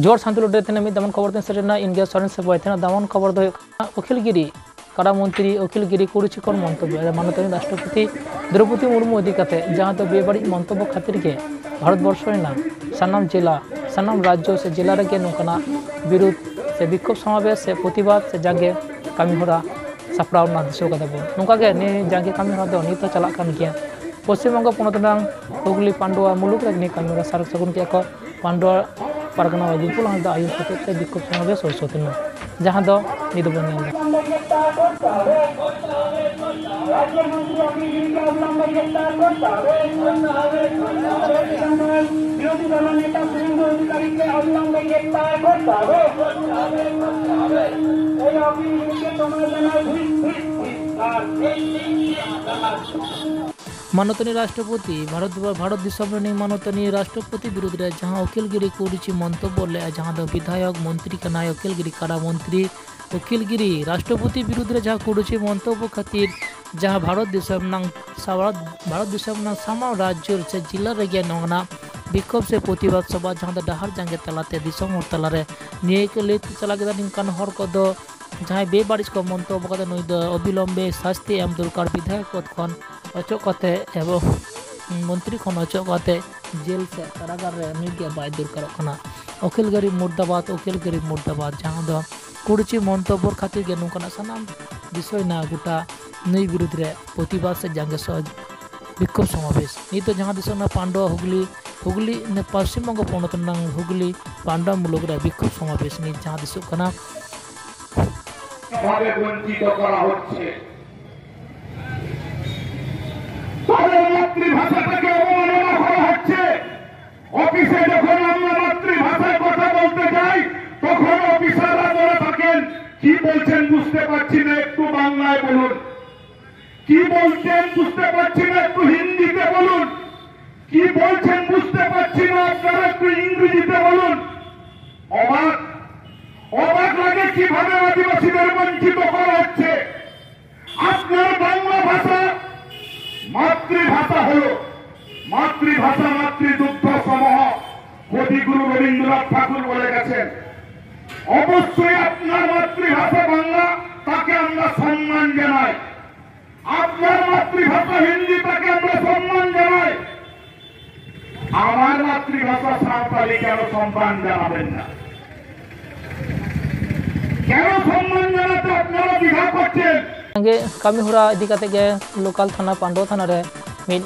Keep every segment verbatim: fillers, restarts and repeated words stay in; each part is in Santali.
ᱡᱚᱦᱟᱨ ᱥᱟᱱᱛᱟᱲ ᱨᱮ ᱛᱮᱱᱟᱜ ᱢᱤᱫ ᱫᱟᱢᱟᱱ ᱠᱷᱚᱵᱚᱨ ᱛᱮ ᱥᱮᱴᱮᱨ ᱮᱱᱟ ᱤᱱᱰᱤᱭᱟ ᱥᱚᱨᱮᱱ ᱥᱮ ᱵᱚᱭ ᱛᱮᱱᱟᱜ ᱫᱟᱢᱟᱱ ᱠᱷᱚᱵᱚᱨ ᱫᱚ ᱦᱩᱭᱩᱜ ᱠᱟᱱᱟ ᱚᱠᱷᱤᱞ ᱜᱤᱨᱤ ᱠᱟᱲᱟ ᱢᱚᱱᱛᱨᱤ ᱚᱠᱷᱤᱞ ᱜᱤᱨᱤ ᱠᱩᱲᱩᱪᱤᱠᱚᱨ ᱢᱚᱱᱛᱚᱵᱵᱚ ᱨᱮ ᱢᱟᱱᱚᱛᱟᱱᱤ ᱨᱟᱥᱴᱨᱚᱯᱚᱛᱤ ᱫᱨᱚᱣᱯᱚᱫᱤ ᱢᱩᱨᱢᱩ ᱤᱫᱤ ᱠᱟᱛᱮ ᱡᱟᱦᱟᱸ ᱫᱚ ᱵᱮᱵᱟᱹᱲᱤᱡ ᱢᱚᱱᱛᱚᱵᱵᱚ ᱠᱷᱟᱹᱛᱤᱨ ᱜᱮ ᱵᱷᱟᱨᱚᱛ ᱵᱚᱨᱥᱚ ᱨᱮᱱᱟᱜ ᱥᱟᱱᱟᱢ ᱡᱮᱞᱟ ᱥᱟᱱᱟᱢ ᱨᱟᱡᱽᱡᱚ ᱥᱮ ᱡᱮᱞᱟ ᱨᱮᱜᱮ ᱱᱚᱝᱠᱟᱱᱟᱜ ᱵᱤᱨᱩᱫᱷ ᱥᱮ ᱵᱤᱠᱠᱷᱳᱵ ᱥᱚᱢᱟᱵᱮᱥ ᱥᱮ ᱯᱨᱚᱛᱤᱵᱟᱫ ᱥᱮ ᱡᱟᱸᱜᱮ ᱠᱟᱹᱢᱤ ᱦᱚᱨᱟ ᱥᱟᱯᱲᱟᱣ ᱨᱮᱱᱟᱜ ᱫᱤᱥᱟᱹ ᱠᱟᱫᱟ ᱵᱚᱱ᱾ ᱱᱚᱝᱠᱟ ᱜᱮ ᱱᱤᱭᱟᱹ ᱡᱟᱸᱜᱮ ᱠᱟᱹᱢᱤ ᱦᱚᱨᱟ ᱫᱚ ᱱᱤᱛ ᱦᱚᱸ ᱪᱟᱞᱟᱜ ᱠᱟᱱ ᱜᱮᱭᱟ᱾ ᱯᱚᱥᱪᱤᱢ ᱵᱚᱝᱜᱚ ᱯᱚᱱᱚᱛ ᱨᱮᱱᱟᱜ ᱦᱩᱜᱽᱞᱤ ᱯᱟᱱᱰᱩᱣᱟ ᱢᱩᱞᱩᱠ ᱨᱮ ᱱᱤᱭᱟᱹ ᱠᱟᱹᱢᱤ ᱦᱚᱨᱟ ᱥᱟᱨ ᱥᱟᱹᱜᱩᱱ ᱠᱮᱫᱟ ᱠᱚ᱾ ᱯᱟᱱᱰᱩᱣᱟ ᱯᱟᱨᱜᱟᱱᱟ ᱵᱟᱹᱭ ᱵᱤᱯᱩᱞ ᱦᱟᱸᱥᱫᱟ ᱟᱹᱭᱩᱨ ᱦᱚᱛᱮᱡ ᱛᱮ ᱵᱤᱠᱠᱷᱳᱵ ᱥᱚᱢᱟᱵᱮᱥ ᱦᱩᱭ ᱥᱟᱹᱛ ᱮᱱᱟ, ᱡᱟᱦᱟᱸ ᱫᱚ ᱱᱤᱛ ᱵᱚᱱ ᱧᱮᱞ ᱮᱫᱟ᱾ ᱢᱟᱱᱚᱛᱟᱱᱤ ᱨᱟᱥᱴᱨᱚᱯᱚᱛᱤ ᱵᱷᱟᱨᱚᱛ, ᱵᱷᱟᱨᱚᱛ ᱫᱤᱥᱚᱢ ᱨᱤᱱᱤᱡ ᱢᱟᱱᱚᱛᱟᱱᱤ ᱨᱟᱥᱴᱨᱚᱯᱚᱛᱤ ᱵᱤᱨᱩᱫᱷ ᱨᱮ ᱡᱟᱦᱟᱸ ᱚᱠᱷᱤᱞ ᱜᱤᱨᱤ ᱠᱩᱲᱩᱪᱤ ᱢᱚᱱᱛᱚᱵᱵᱚ ᱞᱮᱫᱼᱟ, ᱡᱟᱦᱟᱸ ᱫᱚ ᱵᱤᱫᱷᱟᱭᱚᱠ ᱢᱚᱱᱛᱨᱤ ᱠᱟᱱᱟᱭ ᱚᱠᱷᱤᱞ ᱜᱤᱨᱤ ᱠᱟᱲᱟ ᱢᱚᱱᱛᱨᱤ᱾ ᱚᱠᱷᱤᱞ ᱜᱤᱨᱤ ᱨᱟᱥᱴᱨᱚᱯᱚᱛᱤ ᱵᱤᱨᱩᱫᱷ ᱨᱮ ᱡᱟᱦᱟᱸ ᱠᱩᱲᱩᱪᱤ ᱢᱚᱱᱛᱚᱵᱵᱚ ᱠᱷᱟᱹᱛᱤᱨ ᱡᱟᱦᱟᱸ ᱵᱷᱟᱨᱚᱛ ᱫᱤᱥᱚᱢ ᱨᱮᱱᱟᱜ ᱥᱟᱶᱟᱨ, ᱵᱷᱟᱨᱚᱛ ᱫᱤᱥᱚᱢ ᱨᱮᱱᱟᱜ ᱥᱟᱱᱟᱢ ᱨᱟᱡᱽᱡᱚ ᱥᱮ ᱡᱮᱞᱟ ᱨᱮᱜᱮ ᱱᱚᱣᱟ ᱵᱤᱠᱠᱷᱳᱵ ᱥᱮ ᱯᱨᱚᱛᱤᱵᱟᱫ ᱥᱚᱵᱷᱟ, ᱡᱟᱦᱟᱸ ᱫᱚ ᱰᱟᱦᱟᱨ ᱡᱟᱸᱜᱮ ᱛᱟᱞᱟᱛᱮ ᱫᱤᱥᱚᱢ ᱦᱚᱲ ᱛᱟᱞᱟᱨᱮ ᱱᱤᱭᱟᱹ ᱠᱚ ᱞᱟᱹᱭ ᱛᱮ ᱪᱟᱞᱟᱣ ᱠᱮᱫᱟ, ᱱᱤᱝᱠᱟᱱ ᱦᱚᱲ ᱠᱚᱫᱚ ᱡᱟᱦᱟᱸᱭ ᱵᱮᱵᱟᱹᱲᱤᱡ ᱠᱚ ᱢᱚᱱᱛᱚᱵᱵᱚ ᱠᱟᱫᱟ, ᱱᱩᱭ ᱫᱚ ᱚᱵᱤᱞᱚᱢᱵᱮ ᱥᱟᱥᱛᱤ ᱮᱢ ᱫᱚᱨᱠᱟᱨ, ᱵᱤᱫᱷᱟᱭᱚᱠ ᱯᱚᱫᱽ ᱠᱷᱚᱱ ᱚᱪᱚᱜ ᱠᱟᱛᱮ ᱮᱵᱚᱝ ᱢᱚᱱᱛᱨᱤ ᱠᱷᱚᱱ ᱚᱪᱚᱜ ᱠᱟᱛᱮ ᱡᱮᱞ ᱥᱮ ᱠᱟᱨᱟᱜᱟᱨ ᱨᱮ ᱱᱩᱭ ᱜᱮ ᱵᱟᱭ ᱫᱚᱨᱠᱟᱨᱚᱜ ᱠᱟᱱᱟ᱾ ᱚᱠᱷᱤᱞ ᱜᱤᱨᱤ ᱢᱩᱨᱫᱟᱵᱟᱫ, ᱚᱠᱷᱤᱞ ᱜᱤᱨᱤ ᱢᱩᱨᱫᱟᱵᱟᱫ, ᱡᱟᱦᱟᱸ ᱫᱚ ᱠᱩᱲᱩᱪᱤ ᱢᱚᱱᱛᱚᱵᱵᱚ ᱠᱷᱟᱹᱛᱤᱨ ᱜᱮ ᱱᱚᱝᱠᱟᱱᱟᱜ ᱥᱟᱱᱟᱢ ᱵᱤᱥᱚᱭ ᱱᱟ ᱜᱚᱴᱟ ᱱᱩᱭ ᱵᱤᱨᱩᱫᱷ ᱨᱮ ᱯᱨᱚᱛᱤᱵᱟᱫ ᱥᱮ ᱡᱟᱸᱜᱮ ᱥᱚᱦ ᱵᱤᱠᱠᱷᱳᱵ ᱥᱚᱢᱟᱵᱮᱥ᱾ ᱱᱤᱛ ᱫᱚ ᱡᱟᱦᱟᱸ ᱫᱤᱥᱚᱢ ᱨᱮᱱᱟᱜ ᱯᱟᱱᱰᱩᱣᱟ ᱦᱩᱜᱽᱞᱤ, ᱦᱩᱜᱽᱞᱤ, ᱯᱚᱥᱪᱤᱢ ᱵᱚᱝᱜᱚ ᱯᱚᱱᱚᱛ ᱨᱮᱱᱟᱜ ᱦᱩᱜᱽᱞᱤ ᱯᱟᱱᱰᱩᱣᱟ ᱢᱩᱞᱩᱠ ᱨᱮ ᱵᱤᱠᱠᱷᱳᱵ ᱥᱚᱢᱟᱵᱮᱥ ᱱᱤᱛ ᱡᱟᱦᱟᱸ ᱫᱤᱥᱚᱜ ᱠᱟᱱᱟ᱾ ভাবে বঞ্চিত করা হচ্ছে। তাদের মাতৃভাষাটাকে অবমাননা করা হচ্ছে। অফিসে যখন আমরা মাতৃভাষায় কথা বলতে যাই, তখন অফিসাররা বলে থাকেন, "কি বলছেন বুঝতে পারছি না, একটু বাংলায় বলুন।" কি বলছেন বুঝতে পারছি না, একটু হিন্দিতে বলুন। কি বলছেন বুঝতে পারছি না, আপনারা একটু ইংরেজিতে বলুন। অবাক, অবাক লাগে কিভাবে আদিবাসীদের বঞ্চিত করা হচ্ছে। আপনার বাংলা ভাষা মাতৃভাষা হলো, মাতৃভাষা মাতৃদুগ্ধ সমহ। কবিগুরু রবীন্দ্রনাথ ঠাকুর বলে গেছেন, "অবশ্যই আপনার মাতৃভাষা বাংলা, তাকে আমরা সম্মান জানাই। আপনার মাতৃভাষা হিন্দি, তাকে আমরা সম্মান জানাই। আমার মাতৃভাষা সাঁওতালি কেন সম্মান জানাবেন না? কেন সম্মান জানাতে আপনারা দ্বিধা করছেন?" ᱜᱮ ᱠᱟᱹᱢᱤ ᱦᱚᱨᱟ ᱤᱫᱤ ᱠᱟᱛᱮ ᱜᱮ ᱞᱳᱠᱟᱞ ᱛᱷᱟᱱᱟ ᱯᱟᱱᱰᱩᱣᱟ ᱛᱷᱟᱱᱟ ᱨᱮ ᱢᱤᱫ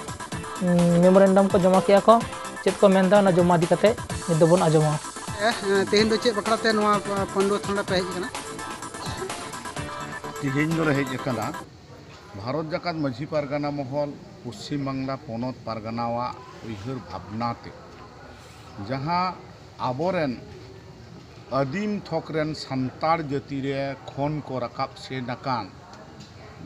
ᱢᱮᱢᱳᱨᱮᱱᱰᱟᱢ ᱠᱚ ᱡᱚᱢᱟ ᱠᱮᱜᱼᱟ ᱠᱚ᱾ ᱪᱮᱫ ᱠᱚ ᱢᱮᱱᱫᱟ, ᱚᱱᱟ ᱡᱚᱢᱟ ᱤᱫᱤ ᱠᱟᱛᱮ ᱱᱤᱛ ᱫᱚᱵᱚᱱ ᱟᱸᱡᱚᱢᱟ᱾ ᱮ, ᱛᱮᱦᱮᱧ ᱫᱚ ᱪᱮᱫ ᱵᱟᱠᱷᱨᱟ ᱛᱮ ᱱᱚᱣᱟ ᱯᱟᱱᱰᱩᱣᱟ ᱛᱷᱟᱱᱟ ᱯᱮ ᱦᱮᱡ ᱟᱠᱟᱱᱟ? ᱛᱮᱦᱮᱧ ᱫᱚᱞᱮ ᱦᱮᱡ ᱟᱠᱟᱱᱟ ᱵᱷᱟᱨᱚᱛ ᱡᱟᱠᱟᱛ ᱢᱟᱹᱡᱷᱤ ᱯᱟᱨᱜᱟᱱᱟ ᱢᱚᱦᱚᱞ ᱯᱚᱥᱪᱤᱢ ᱵᱟᱝᱞᱟ ᱯᱚᱱᱚᱛ ᱯᱟᱨᱜᱟᱱᱟᱣᱟᱜ ᱩᱭᱦᱟᱹᱨ ᱵᱷᱟᱵᱽᱱᱟ ᱛᱮ, ᱡᱟᱦᱟᱸ ᱟᱵᱚᱨᱮᱱ ᱟᱹᱫᱤᱢ ᱛᱷᱚᱠ ᱨᱮᱱ ᱥᱟᱱᱛᱟᱲ ᱡᱟᱹᱛᱤ ᱨᱮ ᱠᱷᱚᱱ ᱠᱚ ᱨᱟᱠᱟᱵ ᱥᱮᱱ ᱟᱠᱟᱱ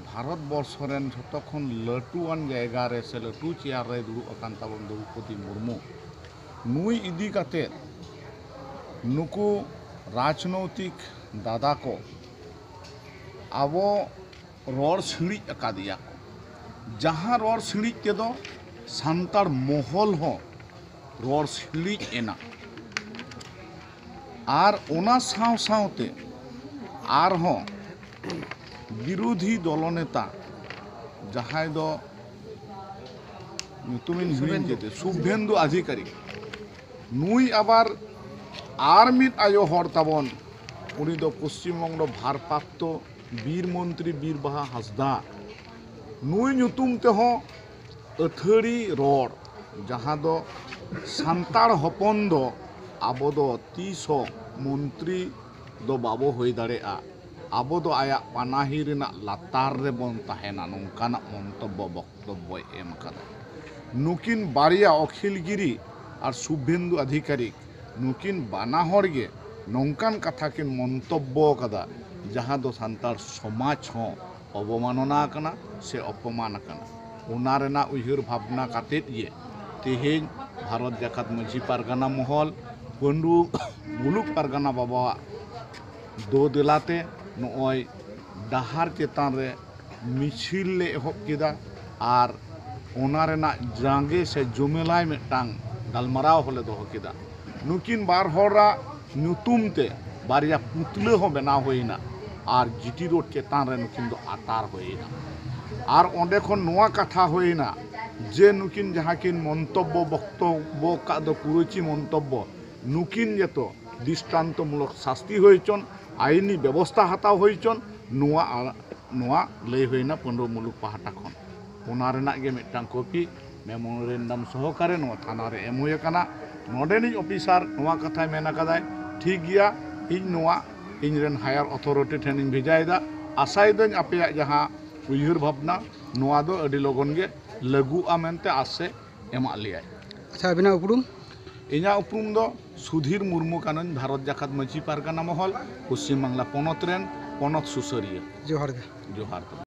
ᱵᱷᱟᱨᱚᱛ ᱵᱚᱨᱥᱚ ᱨᱮᱱ ᱡᱷᱚᱛᱚ ᱠᱷᱚᱱ ᱞᱟᱹᱴᱩᱣᱟᱱ ᱡᱟᱭᱜᱟ ᱨᱮ ᱥᱮ ᱞᱟᱹᱴᱩ ᱪᱮᱭᱟᱨ ᱨᱮ ᱫᱩᱲᱩᱵ ᱟᱠᱟᱱ ᱛᱟᱵᱚᱱ ᱫᱨᱚᱣᱯᱚᱫᱤ ᱢᱩᱨᱢᱩ, ᱱᱩᱭ ᱤᱫᱤ ᱠᱟᱛᱮ ᱱᱩᱠᱩ ᱨᱟᱡᱽᱱᱳᱭᱛᱤᱠ ᱫᱟᱫᱟ ᱠᱚ ᱟᱵᱚ ᱨᱚᱲ ᱥᱤᱬᱤᱡ ᱟᱠᱟᱫᱮᱭᱟ ᱠᱚ᱾ ᱡᱟᱦᱟᱸ ᱨᱚᱲ ᱥᱤᱬᱤᱡ ᱛᱮᱫᱚ ᱥᱟᱱᱛᱟᱲ ᱢᱚᱦᱚᱞ ᱦᱚᱸ ᱨᱚᱲ ᱥᱤᱬᱤᱡ ᱮᱱᱟ᱾ ᱟᱨ ᱚᱱᱟ ᱥᱟᱶ ᱥᱟᱶᱛᱮ ᱟᱨᱦᱚᱸ ᱵᱤᱨᱳᱫᱷᱤ ᱫᱚᱞᱚᱱᱮᱛᱟ ᱡᱟᱦᱟᱸᱭ ᱫᱚ ᱧᱩᱛᱩᱢᱤᱧ ᱦᱤᱲᱤᱧ ᱠᱮᱫᱮ, ᱥᱩᱵᱷᱮᱱᱫᱩ ᱟᱫᱷᱤᱠᱟᱨᱤ, ᱱᱩᱭ ᱟᱵᱟᱨ ᱟᱨ ᱢᱤᱫ ᱟᱭᱳ ᱦᱚᱲ ᱛᱟᱵᱚᱱ, ᱩᱱᱤ ᱫᱚ ᱯᱚᱥᱪᱤᱢ ᱵᱚᱝᱜᱚ ᱵᱷᱟᱨᱯᱨᱟᱯᱛᱚ ᱵᱤᱨ ᱢᱚᱱᱛᱨᱤ ᱵᱤᱨ ᱵᱟᱦᱟ ᱦᱟᱸᱥᱫᱟ, ᱱᱩᱭ ᱧᱩᱛᱩᱢ ᱛᱮᱦᱚᱸ ᱟᱹᱛᱷᱟᱹᱲᱤ ᱨᱚᱲ, ᱡᱟᱦᱟᱸ ᱫᱚ ᱥᱟᱱᱛᱟᱲ ᱦᱚᱯᱚᱱ ᱫᱚ ᱟᱵᱚ ᱫᱚ ᱛᱤᱥ ᱦᱚᱸ ᱢᱚᱱᱛᱨᱤ ᱫᱚ ᱵᱟᱵᱚ ᱦᱩᱭ ᱫᱟᱲᱮᱭᱟᱜᱼᱟ, ᱟᱵᱚ ᱫᱚ ᱟᱭᱟᱜ ᱯᱟᱱᱟᱦᱤ ᱨᱮᱱᱟᱜ ᱞᱟᱛᱟᱨ ᱨᱮᱵᱚᱱ ᱛᱟᱦᱮᱱᱟ, ᱱᱚᱝᱠᱟᱱᱟᱜ ᱢᱚᱱᱛᱚᱵᱵᱚ ᱵᱚᱠᱛᱚᱵᱵᱚᱭ ᱮᱢ ᱟᱠᱟᱫᱟ᱾ ᱱᱩᱠᱤᱱ ᱵᱟᱨᱭᱟ, ᱚᱠᱷᱤᱞ ᱜᱤᱨᱤ ᱟᱨ ᱥᱩᱵᱷᱮᱱᱫᱩ ᱟᱫᱷᱤᱠᱟᱨᱤᱠ, ᱱᱩᱠᱤᱱ ᱵᱟᱱᱟ ᱦᱚᱲ ᱜᱮ ᱱᱚᱝᱠᱟᱱ ᱠᱟᱛᱷᱟ ᱠᱤᱱ ᱢᱚᱱᱛᱚᱵᱵᱚ ᱟᱠᱟᱫᱟ, ᱡᱟᱦᱟᱸ ᱫᱚ ᱥᱟᱱᱛᱟᱲ ᱥᱚᱢᱟᱡᱽ ᱦᱚᱸ ᱚᱵᱚᱢᱟᱱᱚᱱᱟ ᱟᱠᱟᱱᱟ ᱥᱮ ᱚᱯᱚᱢᱟᱱ ᱟᱠᱟᱱᱟ᱾ ᱚᱱᱟ ᱨᱮᱱᱟᱜ ᱩᱭᱦᱟᱹᱨ ᱵᱷᱟᱵᱽᱱᱟ ᱠᱟᱛᱮᱫ ᱜᱮ ᱛᱮᱦᱮᱧ ᱵᱷᱟᱨᱚᱛ ᱡᱟᱠᱟᱛ ᱢᱟᱹᱡᱷᱤ ᱯᱟᱨᱜᱟᱱᱟ ᱢᱚᱦᱚᱞ, ᱯᱟᱹᱰᱩᱣᱟᱹ ᱢᱩᱞᱩᱠ ᱯᱟᱨᱜᱟᱱᱟ ᱵᱟᱵᱟᱣᱟᱜ ᱫᱳ ᱫᱮᱞᱟᱛᱮ ᱱᱚᱜᱼᱚᱭ ᱰᱟᱦᱟᱨ ᱪᱮᱛᱟᱱ ᱨᱮ ᱢᱤᱪᱷᱤᱞ ᱞᱮ ᱮᱦᱚᱵ ᱠᱮᱫᱟ ᱟᱨ ᱚᱱᱟ ᱨᱮᱱᱟᱜ ᱡᱟᱸᱜᱮ ᱥᱮ ᱡᱩᱢᱮᱞᱟᱭ ᱢᱤᱫᱴᱟᱝ ᱜᱟᱞᱢᱟᱨᱟᱣ ᱦᱚᱸᱞᱮ ᱫᱚᱦᱚ ᱠᱮᱫᱟ᱾ ᱱᱩᱠᱤᱱ ᱵᱟᱨ ᱦᱚᱲᱟᱜ ᱧᱩᱛᱩᱢ ᱛᱮ ᱵᱟᱨᱭᱟ ᱯᱩᱛᱞᱟᱹ ᱦᱚᱸ ᱵᱮᱱᱟᱣ ᱦᱩᱭᱮᱱᱟ ᱟᱨ ᱡᱤᱴᱤ ᱨᱳᱰ ᱪᱮᱛᱟᱱ ᱨᱮ ᱱᱩᱠᱤᱱ ᱫᱚ ᱟᱛᱟᱨ ᱦᱩᱭᱮᱱᱟ᱾ ᱟᱨ ᱚᱸᱰᱮ ᱠᱷᱚᱱ ᱱᱚᱣᱟ ᱠᱟᱛᱷᱟ ᱦᱩᱭᱮᱱᱟ ᱡᱮ ᱱᱩᱠᱤᱱ ᱡᱟᱦᱟᱸ ᱠᱤᱱ ᱢᱚᱱᱛᱚᱵᱵᱚ ᱵᱚᱠᱛᱚᱵᱵᱚ ᱟᱠᱟᱫ ᱫᱚ ᱠᱩᱨᱩᱪᱤ ᱢᱚᱱᱛᱚᱵᱵᱚ, ᱱᱩᱠᱤᱱ ᱡᱚᱛᱚ ᱫᱨᱤᱥᱴᱟᱱᱛᱚᱢᱩᱞᱚᱠ ᱥᱟᱥᱛᱤ ᱦᱩᱭ ᱦᱚᱪᱚᱱ, ᱟᱭᱤᱱᱤ ᱵᱮᱵᱚᱥᱛᱷᱟ ᱦᱟᱛᱟᱣ ᱦᱩᱭ ᱦᱚᱪᱚᱱ, ᱱᱚᱣᱟ ᱟᱲ-, ᱱᱚᱣᱟ ᱞᱟᱹᱭ ᱦᱩᱭᱱᱟ ᱯᱟᱹᱱᱰᱩᱣᱟᱹ ᱢᱩᱞᱩᱠ ᱯᱟᱦᱴᱟ ᱠᱷᱚᱱ᱾ ᱚᱱᱟ ᱨᱮᱱᱟᱜ ᱜᱮ ᱢᱤᱫᱴᱟᱝ ᱠᱚᱯᱤ ᱢᱮᱢᱳᱨᱮᱱᱰᱟᱢ ᱥᱚᱦᱚᱠᱟᱨᱮ ᱱᱚᱣᱟ ᱛᱷᱟᱱᱟ ᱨᱮ ᱮᱢ ᱦᱩᱭ ᱟᱠᱟᱱᱟ᱾ ᱱᱚᱰᱮᱱᱤᱡ ᱚᱯᱷᱤᱥᱟᱨ ᱱᱚᱣᱟ ᱠᱟᱛᱷᱟᱭ ᱢᱮᱱ ᱟᱠᱟᱫᱟᱭ, ᱴᱷᱤᱠ ᱜᱮᱭᱟ, ᱤᱧ ᱱᱚᱣᱟ ᱤᱧ ᱨᱮᱱ ᱦᱟᱭᱟᱨ ᱚᱛᱷᱚᱨᱤᱴᱤ ᱴᱷᱮᱱᱤᱧ ᱵᱷᱮᱡᱟᱭᱮᱫᱟ᱾ ᱟᱥᱟᱭᱮᱫᱟᱹᱧ ᱟᱯᱮᱭᱟᱜ ᱡᱟᱦᱟᱸ ᱩᱭᱦᱟᱹᱨ ᱵᱷᱟᱵᱽᱱᱟ, ᱱᱚᱣᱟ ᱫᱚ ᱟᱹᱰᱤ ᱞᱚᱜᱚᱱ ᱜᱮ ᱞᱟᱹᱜᱩᱜᱼᱟ ᱢᱮᱱᱛᱮ ᱟᱥᱮ ᱮᱢᱟᱜ ᱞᱮᱭᱟᱭ᱾ ᱟᱪᱪᱷᱟ, ᱟᱹᱵᱤᱱᱟᱜ ᱩᱯᱨᱩᱢ? ᱤᱧᱟᱹᱜ ᱩᱯᱨᱩᱢ ᱫᱚ ᱥᱩᱫᱷᱤᱨ ᱢᱩᱨᱢᱩ ᱠᱟᱹᱱᱟᱹᱧ, ᱵᱷᱟᱨᱚᱛ ᱡᱟᱠᱟᱛ ᱢᱟᱹᱡᱷᱤ ᱯᱟᱨᱜᱟᱱᱟ ᱢᱚᱦᱚᱞ, ᱯᱚᱥᱪᱤᱢ ᱵᱟᱝᱞᱟ ᱯᱚᱱᱚᱛ ᱨᱮᱱ ᱯᱚᱱᱚᱛ ᱥᱩᱥᱟᱹᱨᱤᱭᱟᱹ᱾ ᱡᱚᱦᱟᱨ ᱜᱮ᱾ ᱡᱚᱦᱟᱨ ᱜᱮ᱾